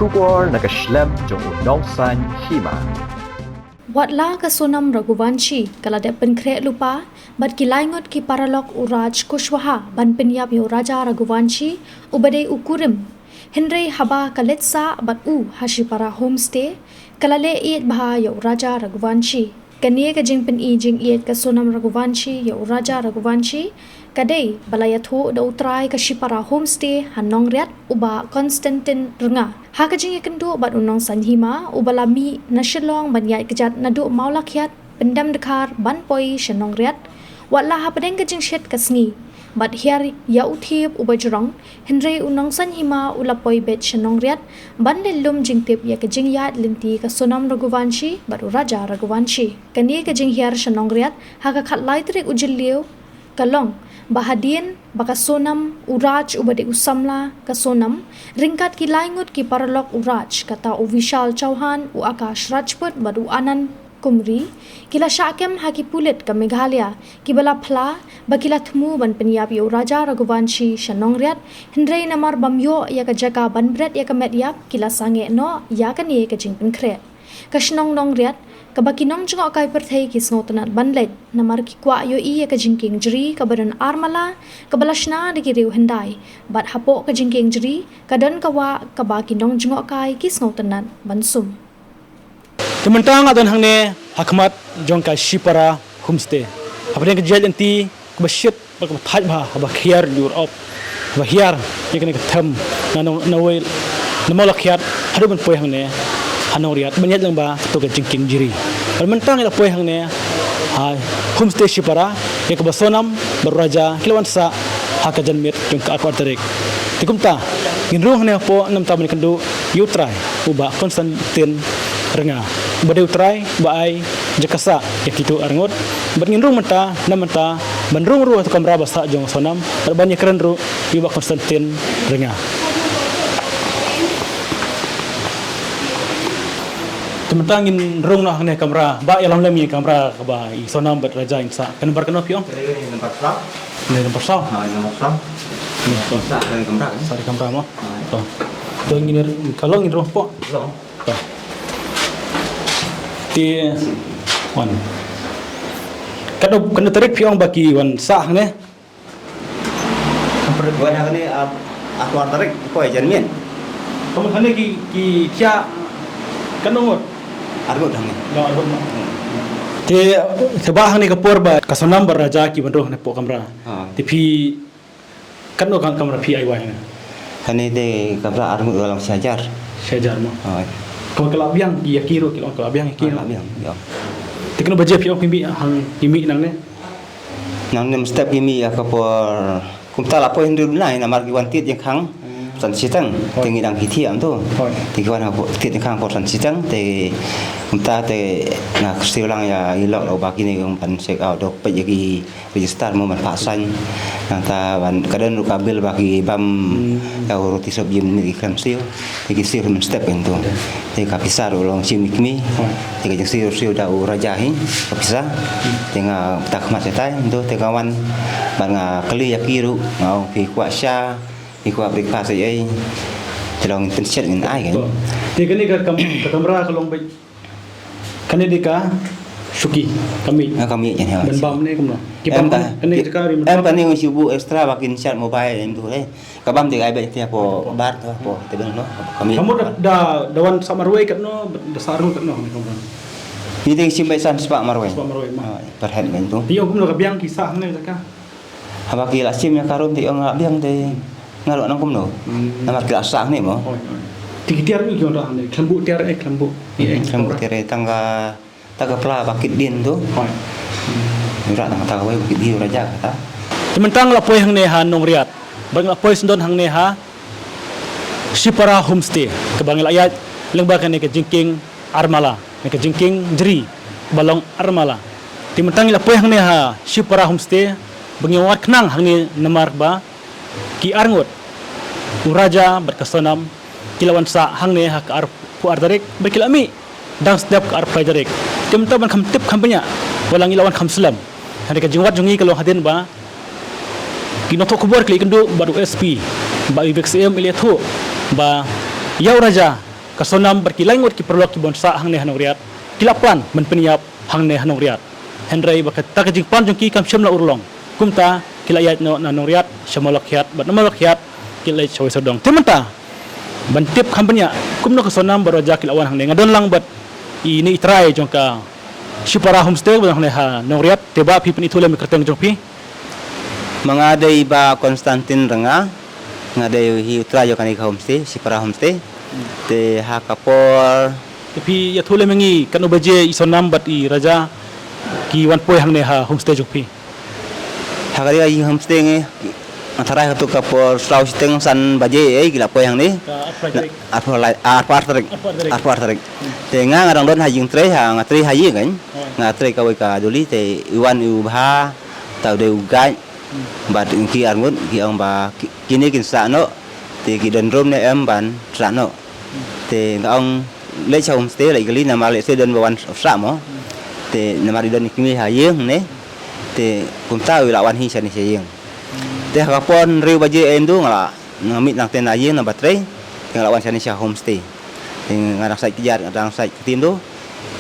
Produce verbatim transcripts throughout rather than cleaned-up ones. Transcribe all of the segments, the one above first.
Khubor na ka shlem jong u Nongsaiñ Hima. Wat la ka Sonam Raghuvanshi ka la dep pynkhreh lypa bad ki laingut ki paralok u Raj Kushwaha ban pynïap ïa u Raja Raghuvanshi uba dei u kurim. Hynrei haba ka leit sah bad u ha shipara homestay, ka la leh ïeit bha ïa u Raja Raghuvanshi. Kane ka jingpyni jingïeit ka Sonam Raghuvanshi ïa u Raja Raghuvanshi ka dei ba la ïathuh da u trai ka shipara homestay ha Nongriat, u Bah Constantine Rnga. Ha ka jingïakynduh bad u Nongsaiñ Hima uba la mih na Shillong ban ïaid kjat naduh Mawlakhiat, Pyndam Dkhar ban poi sha Nongriat, wat la hapdeng ka jingshit ka sngi bad hiar ïa u thiep uba jrong, hynrei u Nongsaiñ Hima u la poi beit sha Nongriat ban leit lum jingtip ïa ka jingïaid lynti ka Sonam Raghuvanshi bad u Raja Raghuvanshi. Kane ka jinghiar sha Nongriat ha ka khatlai tarik u Jylliew ka long ba hadien ba ka Sonam, u Raj uba dei u samla ka Sonam, ryngkat ki laingut ki paralok u Raj, kata u Vishal Chauhan, u Akash Rajput bad u Anand Kumri, ki la shah kem ha ki pulit ka Meghalaya kiba la phla ba ki la thmu ban pynïap ïa u Raja Raghuvanshi sha Nongriat, hynrei namar bym ïoh ïa ka jaka ban bret ïa ka met ïap, ki la sangeh noh ïa kane ka jingpynkhreh. Ka shnong Nongriat, kaba ki nongjngohkai pyrthei ki sngewtynnat ban leit namar ki kwah ïohi ïa ka jingkieng jri kaba don ar mala, kaba la shna da ki riew hyndai, bad hapoh ka jingkieng jri ka don ka wah kaba ki nongjngohkai ki sngewtynnat ban sum. Te mynta nga don hangne ha khmat jong ka Shipara Homestay. Hapdeng ka jingïaid lynti kaba shit bad kaba thait bha, haba hiar jur op, haba hiar ïa kane ka them na Nong-, na wei, na Mawlakhiat haduh ban poi hangne ha Nongriat ban ïaid lyngba kato ka jingkieng jri. Bad mynta ngi la poi hangne ha Homestay Shipara, ïa kaba Sonam bad u Raja ki la wan sah ha ka janmiet jong ka arphew ar tarik. Te kumta ngin rung hangne hapoh namar ban ïakynduh ïa u trai, u Bah Constantine Rnga, uba dei u trai ba ai jaka sah ïa kito arngut. Bad ngin rung mynta, na mynta, ban rung ruh ha kato ka kamra ba sah jong u Sonam bad ban ïakren ruh ïa u Bah Constantine Rnga. Te mynta ngin rung noh hangne ha kamra, Bah, ïalam lem ïa ka kamra kaba i Sonam bad Raja in sah. Ka number kano phi ong? Ka number saw. Ka number saw. Ha, number saw. Sah ka kamra. Sah ka kamra mo. Ha. To. To ngin, ka long ngin rung hapoh. Long. Te wan. Katno, katno tarik phi ong ba ki wan sah hangne? Wan hangne, ah, arphew ar tarik, poi janmiet. Ka mut hangne ki, ki thiah katno ngut? Arngut hangne. Long arngut mo. Te, te ba hangne ka por ba ka Sonam bad Raja ki wan rung hangne hapoh kamra. Ha. Te phi Katno ka kamra phi ai wai hangne? Kane te kamra arngut ka long shi hajar. Shi hajar mo. Hooid. Ka, ka la biang ïa ki ruh, ki long ka la biang ïa ki ruh. Ka la biang, ïa. Te katno baje phi ong ki mih, hang ki mih nangne? Nangne mynstep ki mih ïa ka por, kumta la poi hynriew bnai namar ki wan tied jingkhang. Hmm. San shiteng, hooid, te ngi dang ki thiah to. Hooid. Te ki wan ha por tied jingkhang por san shiteng, te kumta te nga kyrsiew lang ïa i lok la u ba kine ban check out, dok peit ïa ki register mo ban phah sign. Nangta ban ka don ruh ka bill ba ki bam, hmm, ïa u ruti sop jim ne ki khlem siew. Te ki siew mynstep to. Te ka pisa ruh long shim ïa ki mih. Te ka jingsiew siew da u Raja hi ka pisa. Te nga tak khmat shatai to, te nga wan ban nga kylli ïa ki ruh, nga ong phi kwah sha, phi kwah breakfast ei ei. Te long ngin pynshet ngin ai kan. Te kane ka kam-, ka kamra ka long beit Kane dei ka shuki, ka miej. Ah, ka miej, ïa. Ban bam ne kumno? Ki bam ka, kane ka ri ban bam. Em kane ngi shu buh extra ba kin shad mobile em tu, eh. Ka bam dei ka ai beit hapoh bar tu, hapoh table no, ka miej. Ka mut da, da, da wan sah marwei katno, da sah arngut katno, kane ka bam. Ngi dei shim beit san spah marwei. Spah marwei ma. Ah, per head em tu. Te ïoh kumno ka biang ki sah hangne jaka? Haba ki la shim ïa ka room te ong la biang te nga ruh nang kumno. Hmm. Namar ki la sah ne mo. Oi, oi. Te ki tiar ki ong da ne khlem buh tiar eh khlem buh. Hmm, khlem buh tiar eh tang ka, tang ka pla ba kit dien tu. Oi. Ura tang ka, tang ka wei ba kit dien ura ja kata. Te mynta nga la poi hangne ha Nongriat. Bad nga la poi syndon hangne ha Shipara Homestay. Kaba ngi la ïaid lyngba kane ka jingkieng armala, ne ka jingkieng jri ba long armala. Te mynta ngi la poi hangne ha Shipara Homestay ba ngi wad khnang hangne namar ba ki arngut, u Raja bad ka Sonam, ki la wan sah hangne ha ka arphew ar tarik bad ki la mih dang step ka arphew tarik. Te mynta ban kham tip kham bniah, wat la ngi la wan kham slem. Hynrei ka jingwad jong ngi ka long hadien ba ki nongthoh khubor ki la ïakynduh bad u S P, Bah Vivek Syiem, i la ïathuh ba ïa u Raja ka Sonam bad ki lai ngut ki paralok ki ban sah hangne ha Nongriat, ki la plan ban pynïap hangne ha Nongriat. Hynrei ba kata ka jingplan jong ki kam shym la urlong. Kumta ki la ïaid noh na Nongriat sha Mawlakhiat, bad na Mawlakhiat ki la leit sha Wei Sawdong. Te mynta ban tip kham bniah kumno ka Sonam bad Raja ki la wan hangne, nga don lang bad ine i trai jong ka Shipara Homestay ba don hangne ha Nongriat. Te Bah, phi pynithuh lem ïa ka kyrteng jong phi. Ma nga dei Bah Constantine Ranga. Nga dei hi u trai jong kane ka homestay, Shipara Homestay. Te ha ka por, te phi ïathuh lem ïa ngi katno baje i Sonam bad i Raja ki wan poi hangne ha homestay jong phi? Ha kane ka homestay ngi, nga tharai katto ka por saw shiteng san baje ei ki la poi hangne. Ka arphew lai tarik. Arphew lai, arphew ar tarik. Arphew ar tarik. Arphew ar tarik. Te nga, nga dang don ha ïing trei, ha nga trei ha ïing kan. Oh. Nga trei kawei ka duli, te i wan i u bha, ta u dei u guide. Bad ki arngut ki ong ba ki, kine kin sah noh, te ki don room ne em ban sah noh. Te nga ong leit sha homestay leit kylli namar lehse don ba wan sah mo. Te namar i don i kmie ha ïing ne. Te kumta u la wan hi shane sha ïing. Te ha ka por hynriew baje em du nga la, nga mih nangta na ïing na ba trei. Te nga la wan shane sha homestay. Te nga dang sait kjat, nga dang sait ktien du.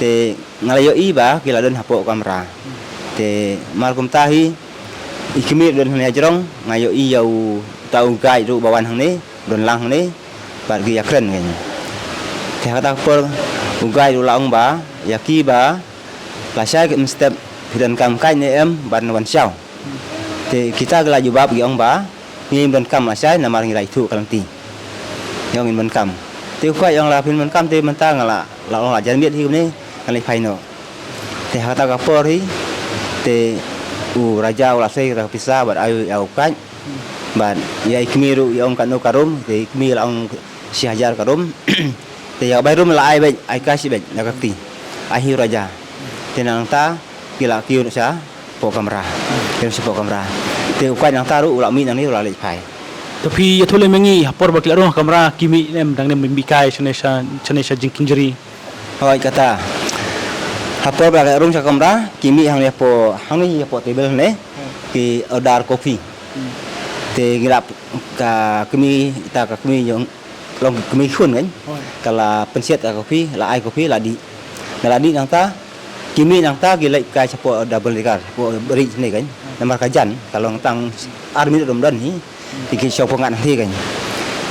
Te nga la ïohi ba ki la don hapoh kamra. Te mar kumta hi, i kmie ruh don hangne hajrong, nga ïohi ïa uta u guide ruh ba wan hangne, don lang hangne, bad ki ïakren kein. Te ha kata ka por u guide ruh la ong ba ïa ki ba lashai ka mynstep phi donkam guide ne em ban wan shaw. Te kita ki la jubab ki ong ba ngim donkam lashai namar ngi la ithuh ka lynti. Ïa ngin donkam. Te u guide ong la phin donkam te mynta nga la, la ong la jan miet hi kumne, ngan leit phai noh. Te ha kata ka por hi, te u Raja u la sei kata ka pisa bad ai ïa u guide. Bad ïa i kmie ruh i ong katno ka room, te i kmie la ong shi hajar ka room. Te ïa ka bai room la ai beit, ai cash beit na ka kti. Ai hi u Raja. Te nangta ki la kiew noh shapoh kamra. Kiew noh shapoh kamra. Te u guide nangta ruh u la mih nangne u la leit phai. To phi ïathuh lem ïa ngi ha por ba ki la rung ha kamra ki mih ne em dang ne em mih kai shane sha, shane sha jingkieng jri. Hooid kata. Ha por ba ki la rung sha kamra ki mih hangne hapoh, hangne hapoh table hangne. Hmm. Ki order coffee. Hmm. Te ngi la ka kmie, ta ka kmie jong, long kmie khun kan. Hooid. Ka la pynsiat ka coffee, la ai coffee, la dih. Nga la dih nangta, ki mih nangta ki leit kai shapoh Double Decker, shapoh bridge ne kan. Namar ka jan, ka long tang ar minit ruh ym don hi. Te ki shong pyngat nangta kan.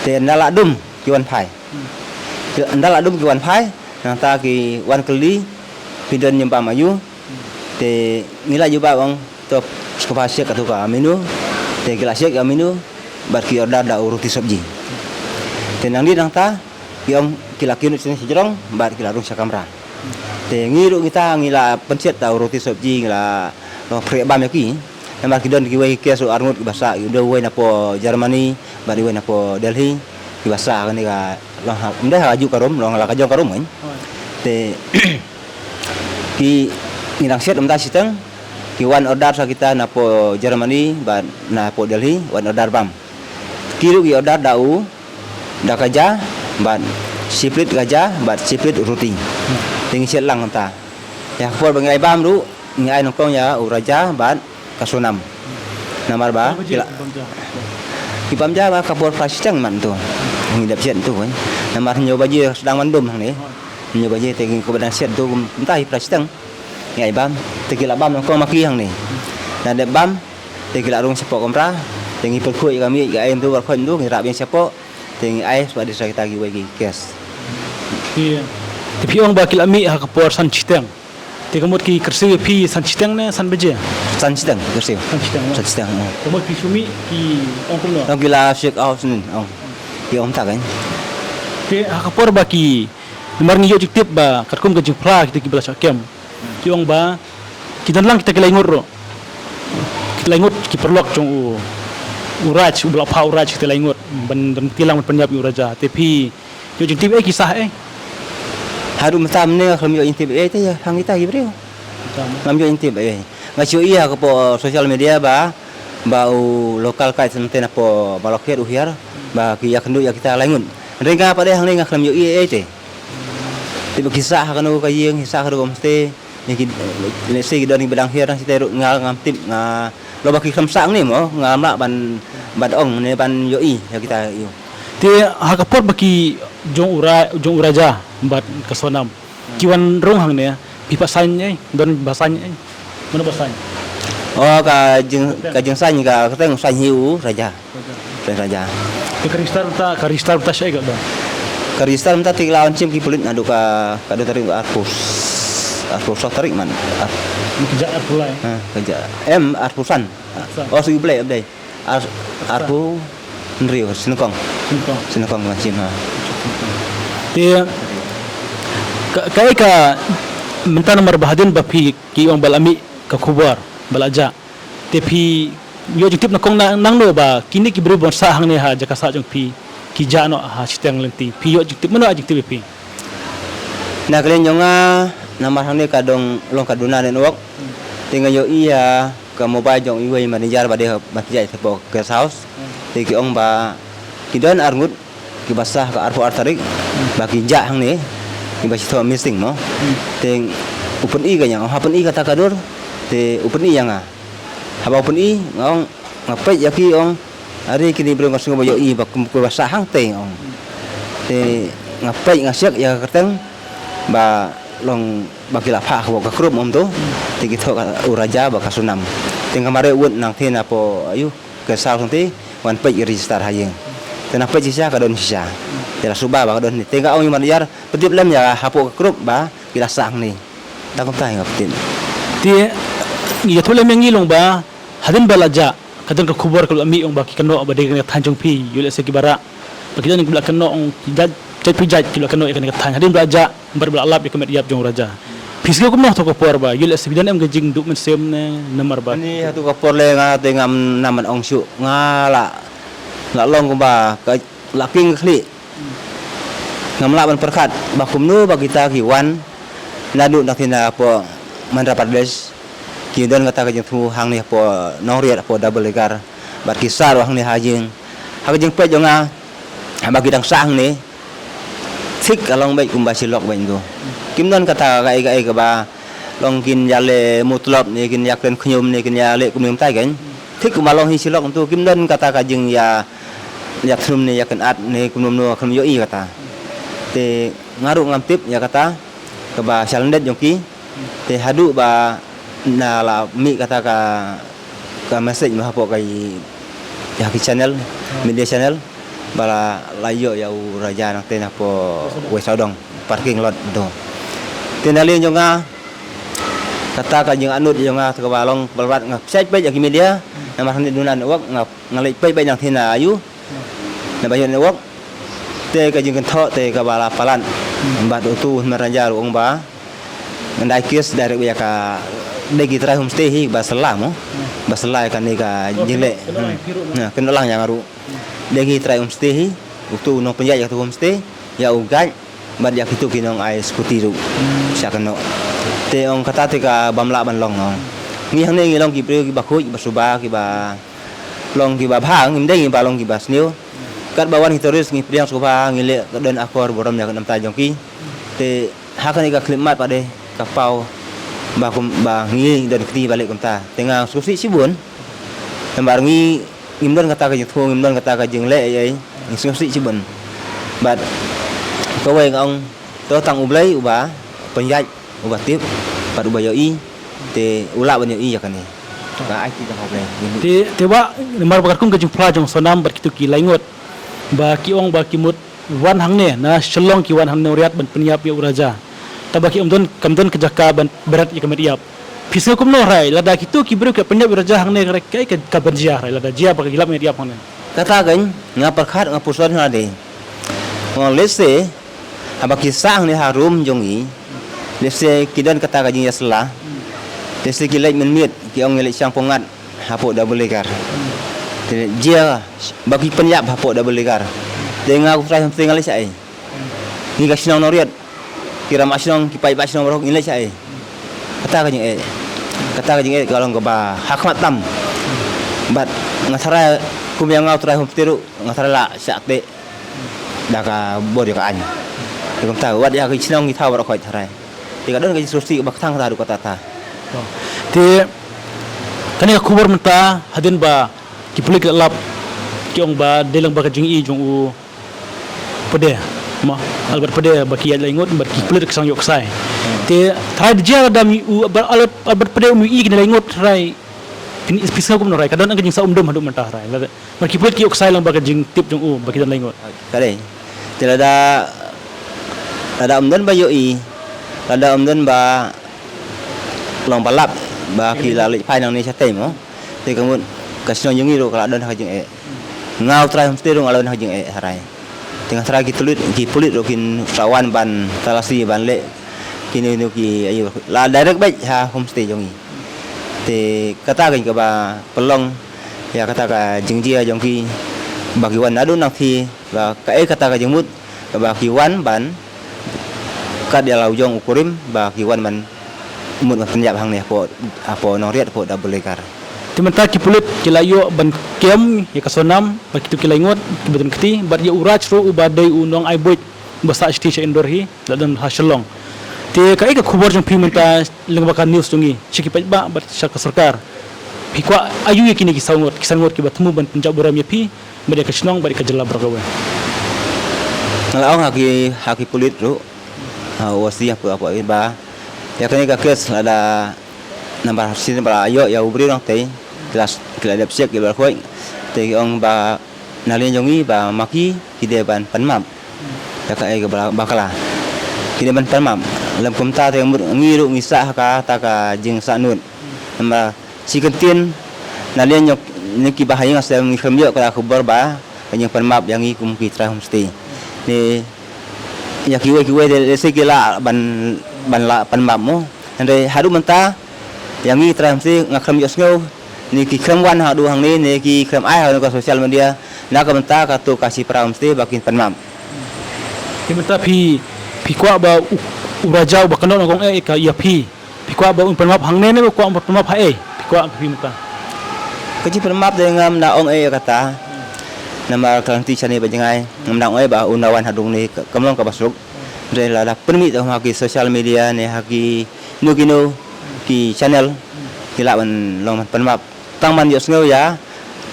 Te ynda la dum ki wan phai. Ynda la dum ki wan phai, nangta ki wan kylli, phi don ñiumbam aïu. Te ngi la jubab ong, to, sngewbha check katto ka menu. Te ki la check ïa menu, bad ki order da u roti sabji. Te nangne nangta ki ong ki la kiew noh shane sha jrong, bad ki la rung sha kamra. Te ngi ruh kita ngi la pynsiat da u roti sabji, ngi la, ngi la pyrshah bam ïa ki. Namar ki don kiwei ki case ruh arngut kiba sah, ki don uwei napoh Germany, bad uwei napoh Delhi, kiba sah ha kane ka, long ha, ym dei ha ka juh ka room, long la ka jong ka room kan. Te ki, ngi dang siat mynta shiteng, ki wan order sha kita napoh Germany bad napoh Delhi, wan order bam. Ki ruh ki order da u, da ka ja, bad shi plate ka ja, bad shi plate roti. Te ngi siat lang mynta. Ïa ka por ba ngi ai bam ruh, ngi ai nyngkong ïa u Raja bad ka Sonam. Namar ba ki la, ki bam ja ba ka por phra shiteng mynta. Ngi dep siat tu kan. Namar hynñiew baje sdang ban dum hangne. Hynñiew baje te ngi kumba dang siat tu, mynta hi phra shiteng. Ngi ai bam, te ki la bam nyngkong ma ki hangne. Ynda dep bam, te ki la rung shapoh kamra, te ngi pyrkhuid ïa ka miej ka ei mynta, pyrkhuid mynta, ngi rah biang shapoh, te ngi ai shuwa dei sha kita kiwei ki case. Te phi ong ba ki la mih ha ka por san shiteng. Te ka mut ki kyrsiew ïa phi san shiteng ne san baje? San shiteng, kyrsiew. San shiteng, mo. San shiteng, mo. Ka mut phi shu mih ki ong kumno? Ong ki la check out shen, ong. Ki ong ta kan. Te ha ka por ba ki, namar ngi ïoh jingtip ba katkum ka jingphla kita kiba la shah kem. Ki ong ba ki don lang kita ki lai ngut ruh. Kita lai ngut ki paralok jong u, u Raj, uba la phah u Raj kita lai ngut. Ban, ban kti lang ban pynïap ïa u Raja. Te phi ïoh jingtip ei ki sah ei? Haduh mynta mynne nga khlem ïoh jingtip ei te ïa hang kita ki briew. Mynta mynne. Ngam ïoh jingtip ei. Nga shu ïohi ha ka poh social media ba, ba u local guide nangta napoh Mawlakhiat u hiar ba ki ïakynduh ïa kita lai ngut. Hynrei nga pat de hangne nga khlem ïohi ei te. Te ba ki sah ha kano ka ïing, ki sah ha kano ka homestay, ne ki, ne se ki don kiba dang hiar dang shatei ruh nga ngam tip, nga, lada ba ki khlem sah hangne mo, ngam lah ban, ban ong ne ban ïohi ïa kita ïa u. Te ha ka por ba ki jong u Ra-, jong u Raja bad ka Sonam ki wan rung hangne, phi pat saiñ ei, don ba saiñ ei? Mano ba saiñ? Oh, ka jing, ka jingsaiñ ka kyrteng saiñ hi u Raja. Raja. Saiñ Raja. Te ka register mynta, ka register mynta shaei ka don? Ka register mynta te la wan shim ki pulit naduh ka, ka dei tarik arphew, arphew saw tarik man. Ar- Ni ka jait arphew lai. Ha, ka jait. Em, arphew san. San. Oh, shu blei, blei. Ar-, arphew hynriew, sngewkong. Sngewkong. Sngewkong kan shim, ha. Te ka, kaei ka mynta namar ba hadien ba phi ki ong ba la mih ka khubor ba la jah. Te phi ïoh jingtip na kong na, nangno ba kine ki briew ban sah hangne ha jaka sah jong phi ki jah noh ha shiteng lynti? Phi ïoh jingtip, mano ai jingtip ïa phi? Na ka liang jong nga, namar hangne ka dong long ka duna network. Te nga ïohi ïa ka mobile jong iwei i manager ba dei ba ki jait hapoh guest house. Te ki ong ba ki don arngut kiba sah ka arphew ar tarik ba ki jah hangne, kiba shu thoh missing mo. Te u pyni ka ïa nga, ha pyni kata ka dur, te u pyni ïa nga. Haba u pyni nga ong, nga peit ïa ki ong, are kine briew nga sngew ba ïohi ba kum, kumba sah hangtei ong. Te nga peit nga check ïa ka kyrteng ba long ba ki la phah hapoh ka group mo to. Te ki thoh ka u Raja bad ka Sonam. Te nga mareh wut nangtei napoh aïu ka sal sangtei, wan peit ïa register ha ïing. Te nang peit shisha ka don shisha. Te la suba ba ka don ne. Te nga ong ïa u manager, pyntip lem ïa hapoh ka group ba ki la sah hangne. Tang kumta hi nga pyntip. Te ïathuh lem ïa ngi long ba hadien ba la jah, ka don ka khubor ka la mih ong ba ki kynnoh ba dei kane ka thaiñ jong phi, ïoh lehse kiba rah ba ki don kiba la kynnoh ong ki jait, jait phi jait ki la kynnoh ïa kane ka thaiñ. Hadien ba la jah, namar ba la lap ïa ka met ïap jong u Raja. Phi sngew kumno hato ka por ba ïoh lehse phi don em ka jingduh mynsiem ne namar ba? Ni hato ka por lei nga te ngam nam ban ong shuh, nga la, la long kumba ka la king ka khlieh. Ngam lah ban pyrkhat ba kumno ba kita ki wan naduh nangtei na hapoh Madhya Pradesh, ki don kata ka jingthmu hangne hapoh Nongriat hapoh Double Decker, bad ki sah ruh hangne ha ïing. Ha ka jingpeit jong nga, haba ki dang sah hangne, thik ka long beit kumba shi lok beit to. Kim don kata kaei kaei kaba long kin ïaleh mutlop ne kin ïakren khñium ne kin ïaleh kumne kumtai kein. Thik kumba long hi shi lok to, kim don kata ka jingïa ïathnum ne ïakynad ne kumno kumno, kam ïohi kata. Te nga ruh ngam tip ïa kata kaba shalyndet jong ki. Te haduh ba na la mih kata ka, ka message ma hapoh ka i, ïa ki channel, media channel, ba la, la ïoh ïa u Raja nangtei na hapoh West Sawdong parking lot to. Te na liang jong nga, kata ka jingangnud jong nga kaba long ba la rat nga peit peit ïa ki media, namar hangne duna network nga nga leit peit peit nangtei na aïu, na ba ïoh network. Te ka jingkynthoh te kaba la palat bad utu u manager u ong ba ngan da case direct ïa ka, dei ki trai homestay hi ba sla mo, ba sla ïa kane ka jingleh. Na kynnoh lang ïa nga ruh, dei ki trai homestay hi, utu u nongpynïaid ïa katu homestay, ïa u guide, bad ïa kitu ki nongai scooty ruh sha kano. Te ong kata te ka bym lah ban long, ong. Ngi hangne ngi long ki briew kiba khuid, kiba suba, kiba long kiba bha, ngim dei ngi ba long kiba sniew. Katba wan ki tourist ngi pdiang sngewbha, ngi leh ka don akor burom ïa ka namta jong ki. Te ha kane ka khyllipmat pat de ka paw ba kum, ba ngi don kti ba leh kumta. Te nga sngewsih shibun. Namar ngi ngim don kata ka jingthmu, ngim don kata ka jingleh ei ei, ngi sngewsih shibun. Bad kawei nga ong, to tang U Blei uba pynïaid, uba tip bad uba ïohi, te u lah ban ïohi ïa kane. Ka ai ti tang U Blei. Te, te ba namar ba katkum ka jingphla jong Sonam bad kitu ki laingut ba ki ong ba ki mut wan hangne na Shillong, ki wan hangne Nongriat ban pynïap ïa u Raja. Tangba ki ym don, kam don ka jaka ban bret ïa ka met ïap. Phi sngew kumno hynrei lada kitu ki briew ki pynïap ïa u Raja hangne, hynrei kaei ka, kaban jia hynrei lada jia ba ki lap met ïap hangne? Kata kein nga pyrkhat, nga pyrshang hangne. Nga lehse haba ki sah hangne ha room jong ngi, lehse ki don kata ka jingïasylla. Lehse ki leit mynmiet, ki ong ngi leit shang pyngngad hapoh Double Decker. Te jia ba ki pynïap hapoh Double Decker. Te nga u trai homestay nga leit shaei? Ngi ka shnong Nongriat, ki rangbah shnong, ki paidbah shnong baroh ngi leit shaei? Kata ka jingeh, kata ka jingeh ka long kaba ha khmat tam. Bad nga tharai kum ïa nga u trai homestay ruh nga tharai lah shah teh da ka bor ïa ka aiñ. Te kumta wat ïa ki shnong ki thaw baroh khoit tharai. Te ka don ka jingsngewsih ba kata kata haduh katta katta. Te kane ka khubor mynta hadien ba ki pulit ki la lap, ki ong ba dei lang ba ka jingïohi jong u pde. Mo, albert pde ba ki ïaid lai ngut, bad ki pulit ki song ïoh ksai. Te trai da jia da mi u, albert, albert pde u mi i kine lai ngut trai. Pin, pisa kum no rai, ka don ang ka jingsa um dum haduh mynta rai. Lada, mar ki pulit ki ïoh ksai lang ba ka jingtip jong u, ba ki don lai ngut. Ka dei. Te lada, lada um don ba ïoh i, lada um don ba long ba lap, ba ki la leit phai nangne shatei mo. Te ka mut, ka shnong jong ngi ruh ka la don ha ka jingeh. Nga u trai homestay ruh nga la don ha ka jingeh harai. Te nga trai ki pulit, ki pulit ruh kin sa wan ban talasi ban leh. Kine nu ki ayu la direct beit ha homestay jong ngi. Te kata kan kaba pynlong ïa kata ka jingjia jong ki ba ki wan naduh nangthie ba kaei kata ka jingmut kaba ki wan ban kat ïa la u jong u kurim ba ki wan ban mut ban pynïap hangne hapoh, hapoh Nongriat hapoh Double Decker. Te mynta ki pulit ki la ïoh ban kem ïa ka Sonam bad kito ki lai ngut kiba don kti bad ïa u Raj ruh uba dei u nong ai buit ba sah sha Indore hi la don ha Shillong. Te kaei ka khubor jong phi mynta lyngba ka news jong ngi sha ki paidbah bad sha ka sorkar? Phi kwah aïu ïa kine ki saw ngut, ki san ngut kiba thmu ban pynjah burom ïa phi bad ïa ka shnong bad ïa ka jylla baroh kawei? Nga la ong ha ki, ha ki pulit ruh, ha u O C hapoh, hapoh ba ïa kane ka kes lada namar shisien ba la ïoh ïa u briew nangtei, ki la, ki la dep check ïa baroh khoit. Te ki ong ba na liang jong ngi ba ma ki ki dei ban pan map ïa kaei kaba bakla. Ki dei ban pan map. Lym kumta te mut ngi ruh ngi sah ha kata ka jingsahnud. Namar shi kyntien na liang jong ngi kiba ha ïing ha sem ngi khlem ïoh ka khubor ba ka jingpan map ïa ngi kum ki trai homestay. Ne ïa kiwei kiwei te lehse ki lah ban, ban lah pan map mo. Hynrei haduh mynta ïa ngi trai homestay nga khlem ïohsngew ne ki khlem wan haduh hangne ne ki khlem ai ha ka social media. Na ka bynta kato ka Shipara Homestay ba kin pan map. Te mynta phi, phi kwah ba u, u Raja uba kynnoh na kong eh ka ïa phi, phi kwah ba un pan map hangne ne ba kwah un pan map haei? Phi kwah phi mynta ka jingpan map de ngam da ong eh kata. Namar ka lynti shane ba jngai ngam da ong eh ba un da wan haduh ne ka, kam long kaba suk. Hynrei lada pynmih te ha ki social media ne ha kino kino ki channel ki lah ban long ban pan map. Tang ban ïohsngew ïa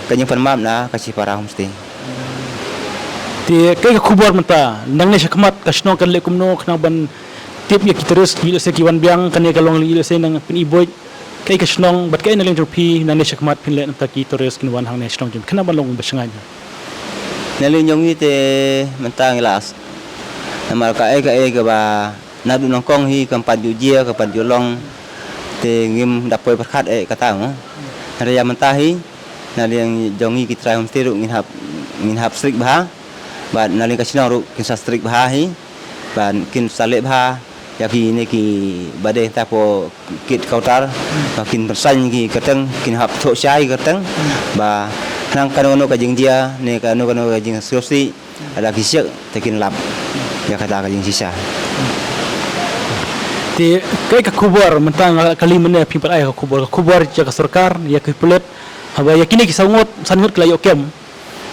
ka jingpan map na ka Shipara Homestay. Te kaei ka khubor mynta nangne shakhmat ka shnong kan leh kumno khnang ban tip ïa ki tourist, ïa lehse ki wan biang, kane ka long ïa lehse nang pyn-i buit. Kaei ka shnong bad kaei na liang jong phi nangne shakhmat phin leh namar ki tourist kin wan hangne shnong jong phi khnang ban long ba shngaiñ? Na liang jong ngi te mynta ngi la as namar kaei kaei kaba naduh nyngkong hi kam pat ju jia, kam pat ju long. Te ngim da poi pyrkhat eh kata mo. Hynrei ïa mynta hi na liang jong ngi ki trai homestay ruh ngin hap, ngin hap strict bha. Bad na liang ka shnong ruh kin sa strict bha hi. Bad kin sa leh bha ïa kine kiba dei hapoh kit counter. Ba kin pynsan ki kyrteng, kin hap thoh shai ki kyrteng. Ba khnang kano kano ka jingjia ne kano kano ka jingsngewsih lada ki shek te kin lap ïa kata ka jingshisha. Te kaei ka khubor mynta nga kali mynne phi pat ai ka khubor, ka khubor ïa ka sorkar, ïa ki pulit, haba ïa kine ki saw ngut, san ngut ki la ïoh kem.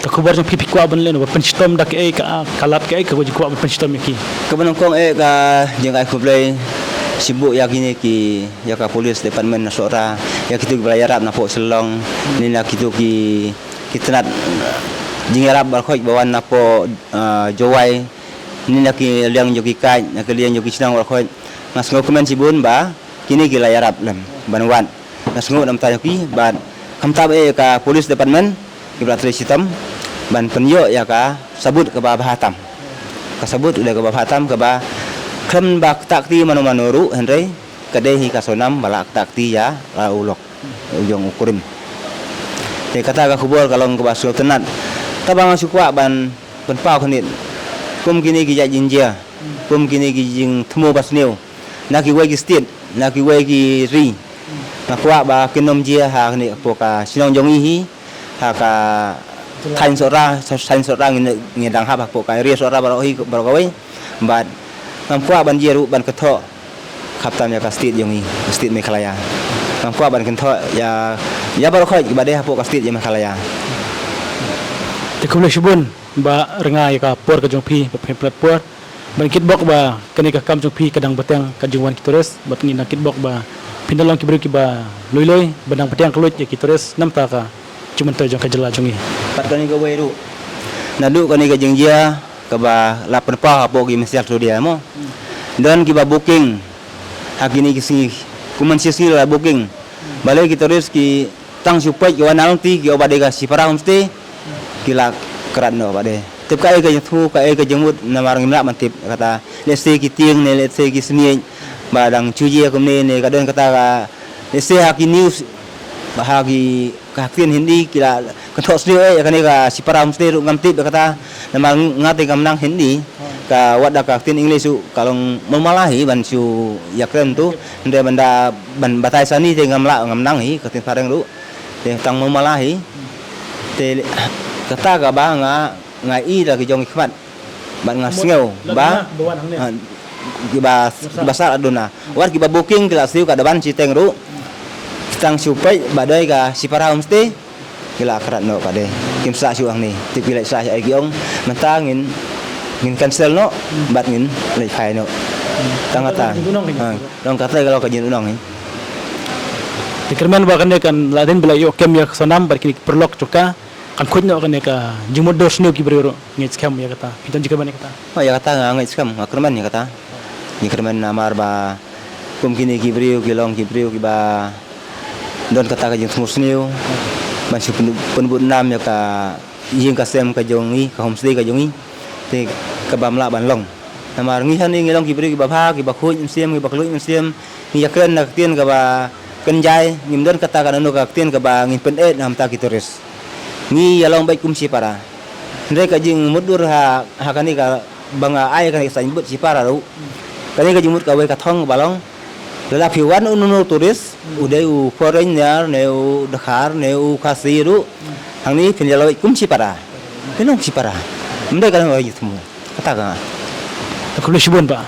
Ka khubor jong phi, phi kwah ban leh ban pynshitom da kaei ka, ka lad kaei ka kwah ban pynshitom ïa ki? Kaba nyngkong eh ka jingkhublei shibun ïa kine ki, ïa ka police department na Sohra, ïa kito kiba la ïarap napoh Shillong, ne na kito ki ki tnat jingïarap baroh khoit ba wan napoh, ah, Jowai, ne na ki liang jong ki kait, na ki liang jong ki shnong baroh khoit. Nga sngewkmen shibun ba kine ki la ïarap lem ban wad. Nga sngew namta jong ki bad khamtam eh ka police department kiba la trei shitom ban pynïoh ïa ka sabut kaba bha tam. Ka sabut ka dei kaba bha tam kaba khlem ba ktah kti mano mano ruh hynrei ka dei hi ka Sonam ba la ktah kti ïa la u lok u jong u kurim. Te kata ka khubor ka long kaba sngewtynnat. Tangba nga shu kwah ban pynpaw khyndiat kum kine ki jait jingjia, kum kine ki jingthmu basniew na kiwei ki state, na kiwei ki ri. Nga kwah ba kin ym jia ha kane hapoh ka shnong jong ngi hi, ha ka thaiñ Sohra, thaiñ Sohra ngi, ngi dang hap hapoh ka area Sohra baroh hi, baroh kawei. Bad ngam kwah ban jia ruh ban kynthoh khaptam ïa ka state jong ngi, ka state Meghalaya. Ngam kwah ban kynthoh ïa, ïa baroh khoit kiba dei hapoh ka state ïa Meghalaya. Te khublei shibun ba rnga ïa ka por ka jong phi ba phin pynlut por. Ban kitbok ba kane ka kam jong phi ka dang bteng ka jingwan ki tourist, bad ngi dang kitbok ba phin da long ki briew kiba lui lui ba dang bteng kylluid ïa ki tourist namar ka jingmyntoi jong ka jylla jong ngi. Bad kane kawei ruh, naduh kane ka jingjia kaba la pynpaw hapoh ki mynsial studio mo. Don kiba booking ha kine ki sngi, kum mynsial sngi la booking. Balei ki tourist ki tang shu peit ki wan na Langti ki ong ba dei ka Shipara Homestay, ki la krat noh ba dei. Tip kaei ka jingthmu, kaei ka jingmut, namar ngim lah ban tip kata. Let's say ki tieng ne let's say ki sniej ba dang shu jia kumne ne ka don kata ka, let's say ha ki news, ba ha ki ka ktien Hindi ki la kynthoh sniew eh ïa kane ka Shipara Homestay ruh ngam tip ïa kata. Namar nga te kam nang Hindi, ka wat da ka ktien English ruh ka long mawmala hi ban shu ïakren tu. Hynrei ban da ban batai shane te ngam lah, ngam nang hi ka ktien phareng ruh. Te tang mawmala hi. Te kata kaba nga, nga i da ki jong ki khmat. Bad nga sngew ba, ba wan hangne, ha, kiba, kiba sah la duna. Wat kiba booking ki la siew ka da ban shiteng ruh. Tang shu peit ba dei ka Shipara Homestay, ki la krat noh ka dei. Kim sah shuh hangne. Tip ki leit sah sha ei ki ong. Mynta ngin, ngin cancel noh bad ngin leit phai noh. Tang kata. Ha, long kata ka long ka jingdon hi. Te kyrmen ba kane kan la dien ba la ïoh kem ïa ka Sonam bad kine ki paralok jong ka. Kan khuid noh kane ka jingmutdur sniew ki briew ruh, ngeit skhem ïa kata. Phi don jingkyrmen ïa kata? Oh, ïa kata nga ngeit skhem, nga kyrmen ïa kata. Jingkyrmen namar ba kum kine ki briew ki long ki briew kiba don kata ka jingthmu sniew ban shu pyn-, pynbud nam ïa ka ïing ka sem ka jong i, ka homestay ka jong i. Te kaba ym lah ban long. Namar ngi hangne ngi long ki briew kiba bha, kiba khuid mynsiem, kiba kylluid mynsiem. Ngi ïakren na ka ktien kaba kynjai, ngim don kata ka nano ka ktien kaba ngin pyneh na bynta ki tourist. Ngi ïalong beit kum shipara. Hynrei ka jingmutdur ha, ha kane kaba nga ai kane ka signboard shipara ruh. Kane ka jingmut kawei ka thong ba long. Lada phi wan uno uno u tourist, u dei u foreigner, ne u Dkhar, ne u Khasi ruh. Hangne phin ïalong beit kum shipara. Phin long shipara. Ym dei ka long ka jingthmu. Kata ka nga. Khublei shibun bah.